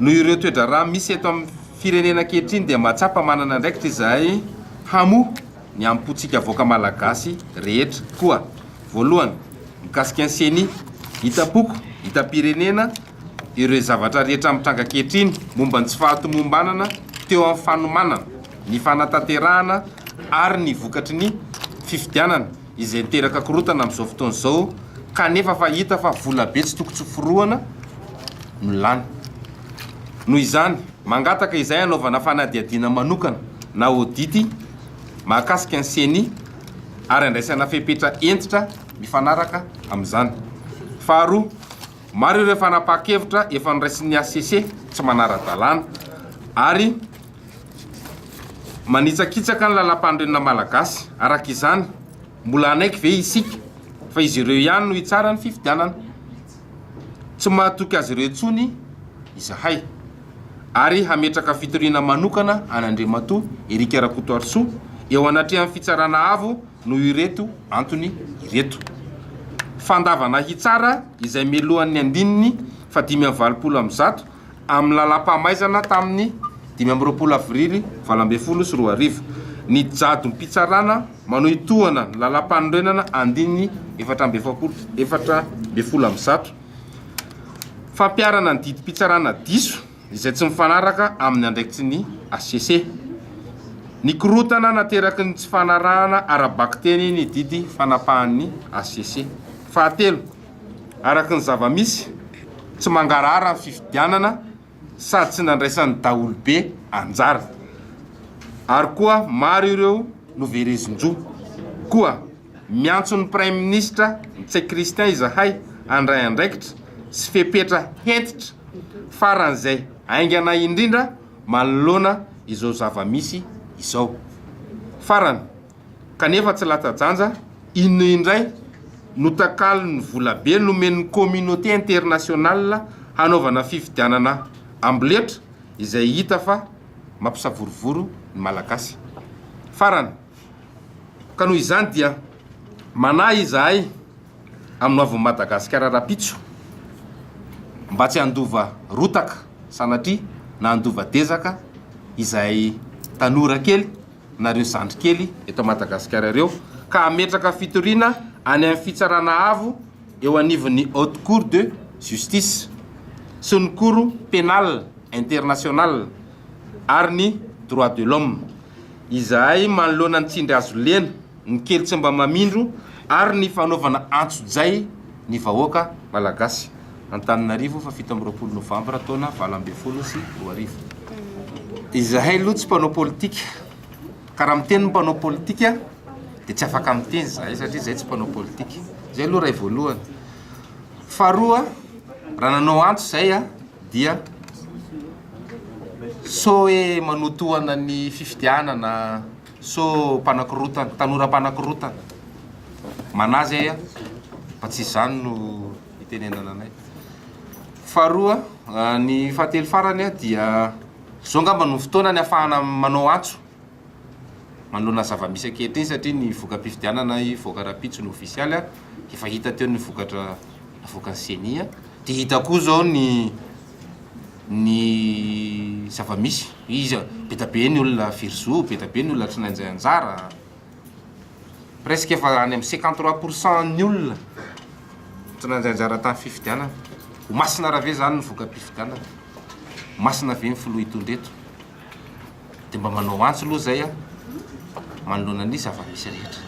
Noho ireo toe-draharaha misy eto amin'ny firenena ankehitriny dia mahatsapa manana andraikitra izahay hamoha ny ampontsika vahoaka malagasy rehetra. Koa, voalohany, mikasika ny ceni, hitam-poko, hitam-pirenena ireo zavatra rehetra mitranga ankehitriny momba ny tsy fahatomombanana teo amin'ny fanomanana, ny fanatanterahana ary ny vokatry ny fifidianana izay niteraka korontana amin'izao fotoana izao kanefa fa hita fa volabe tsy tokony tsoforohana no lany. Noho izany, mangataka izay hanaovana fanadihadiana manokana na audit mahakasika ny ceni ary handraisana fepetra hentitra mifanaraka amin'izany. Faharoa, maro ireo fanapahan-kevitra efa noraisin'ny hcc tsy manara-dalàna ary manitsakitsaka ny lalàmpanorenana malagasy. Araka izany, mbola hanaiky ve isika fa izy ireo ihany no hitsara ny fifidianana? Tsy mahatoky azy ireo intsony izahay ary hametraka fitoriana manokana an'Andriamatoa Eric Rakotoarisoa eo anatrehan'ny Fitsarana Avo noho ireto antony ireto. Fandavana hitsara izay melohan'ny andininy faha-185 amin'ny lalàmpamaizana tamin'ny 25 avrily 2018, ny jadom-pitsarana manohitohana ny lalàmpanorenana andininy 44 114, fampiharana ny didim-pitsarana diso izay tsy mifanaraka amin'ny andraikitry ny hcc, ny korontana nateraky ny tsy fanarahana ara-bakiteny ny didy fanapahan'ny hcc. Fahatelo, Araka ny zava-misy, tsy mangarahara ny fifidianana sady tsy nandraisan'ny daholobe anjara. Ary koa maro ireo noverezin-jo. Koa miantso ny Praiminisitra Ntsay Christian izahay handray andraikitra sy fepetra hentitra faran'izay haingana indrindra manoloana izao zava-misy izao. Farany, kanefa tsy latsa-janja, inona indray no takalon'ny volabe nomen'ny communauté internationale hanaovana fifidianana amboletra izay hita fa mampisavorovoro ny Malagasy. Farany, ka noho izany dia manahy izahay amin'ny hoavin'i Madagasikara rahampitso mba tsy handova rotaka sanatria na handova dezaka izahay tanora kely nareo zandry kely eto Madagasikara ireo ka hametraka fitoriana any amin'ny fitsarana avo eo anivon'ny Haute Cour de Justice sy ny Cour Pénale Internationale ary ny Droit de l'Homme izahay manoloana ny tsindry hazo lena, ny kely tsy mba mamindro ary ny fanaovana antsojay ny vahoaka Malagasy. Antananarivo fa 27 novambra taona 2018. Izahay aloha tsy mpanao politika ka raha miteny ny mpanao politika dia tsy afaka miteny izahay satria izahay tsy mpanao politika. Izay aloha iray voalohany. Faharoa, raha nanao antso izay dia sao hoe manotohana ny fifidianana, sao mpanakorotana, tanora mpanakorotana. Manahy izay fa tsy izany no itenenana anay. Faharoa, ny fahatelo farany dia izao angamba no fotoana ny ahafahana manao antso manoloana ny zava-misy ankehitriny satria ny voka-pifidianana hivoaka rahampitso ny ofisialy, efa hita teo ny vokatra navoakan'ny ceni, dia hita koa izao ny ny zava-misy, iza, be dia be ny olona very zo, be dia be ny olona tsy nandray anjara. Presque efa any amin'ny 53 pour cent ny olona tsy nandray anjara tamin'ny fifidianana. Ho masina raha ve zany ny voka-pifidianana? Ho masina ve ny filoha hitondra eto? Dia mba manao antso aloha zay aho manoloana ny zava-misy rehetra.